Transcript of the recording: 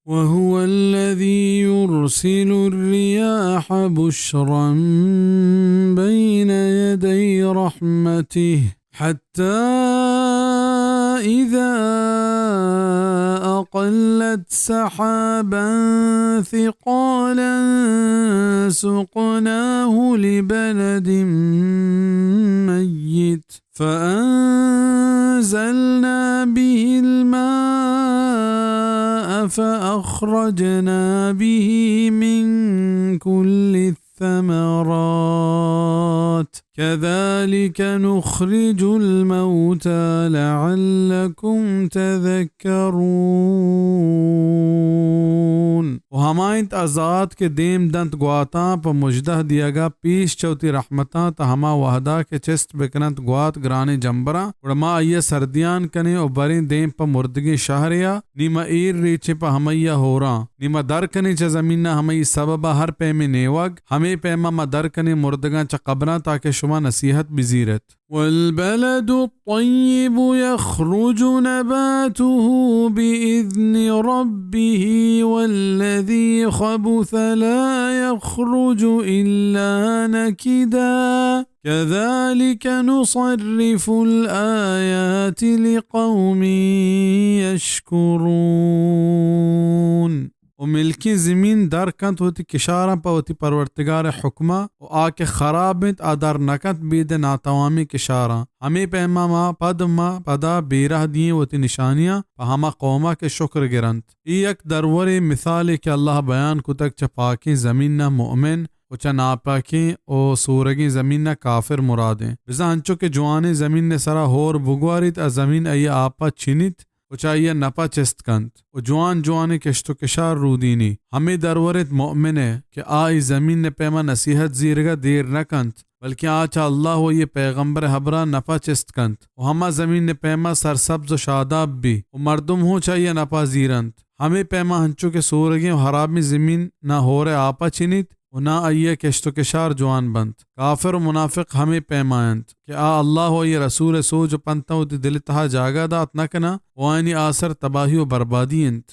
وهو الذي يرسل الرياح بشرا بين يدي رحمته حتى إذا أقلت سحابا ثقالا سقناه لبلد ميت فأنزلنا به الماء فأخرجنا به من كل الثمرات كذلك نخرج الموتى لعلكم تذكرون۔ و ہما انت آ ذات کہ دیم دنت گواتاں پہ مژدہ دیگا پیش چہ وتی رحمتاں، تاں ہما وہدا کہ چست بکننت گوات گرانیں جمبراں، گڑا ما آئیا سردیان کنیں و بریں دیم پہ مردگیں شہریا، نی ما ایر ریچیں پہ ہمئیا ہوراں، نی ما در کنیں چہ زمینا ہمئی سببا ہر پیمیں نیوگ، ہمے پیما ما در کنیں مردگاں چہ قبراں تاکہ شما نصیحت بزیرت۔ والبلد الطيب يخرج نباته بإذن ربه والذي خبث لا يخرج إلا نكدا كذلك نصرف الآيات لقوم يشكرون۔ و ملکیں زمین در کنت وتی کشاراں پہ وتی پرورتگار ءِ حکما، و آ کہ خراب انت، آ در نہ کنت بید ناتوامیں کشاراں۔ ہمے پیما ما پد ما پدا بیرہ دئیں وتی نشانیاں پہ ہما قوما کہ شکر گرنت۔ اے یک درورے مثالے کہ اللہ بیان کتگ چہ پاکیں زمینا مؤمن و چہ ناپاکیں و سورگیں زمینا کافر مرادیں۔ بزاں انچو کہ جوانیں زمین ءِ سرا ہور بگواریت، آ زمین آئی ءِ آپا چنیت، و چہ آئی ءَ نپا چست کنت و جوان جوانیں کشت و کشار رودینی۔ ہمے درور انت مؤمن ءِ کہ آ اے زمین ءِ پیما نصیحت زیرگ ءَ دیر نہ کنت، بلکیں آ چہ اللہ و آئی ءِ پیغمبر ءِ ہبرا نپا چست کنت و ہما زمین ءِ پیما سرسبز و شاداب بی و مردم ہوں چہ آئی ءَ نپا زیرنت۔ ہمے پیما ہنچو کہ سورگیں و ہرابیں زمین نہ ہور ءِ آپا چنیت، و ناں آئی ءِ کشت و کشار جوان بنت۔ کافر و منافق ہمے پیما انت کہ آ اللہ و آئی ءِ رسول ءِ سوج و پنتاں وتی دل ءِ تہا جاگہ دات نہ کناں و آیانی آسر تباہی و بربادی انت۔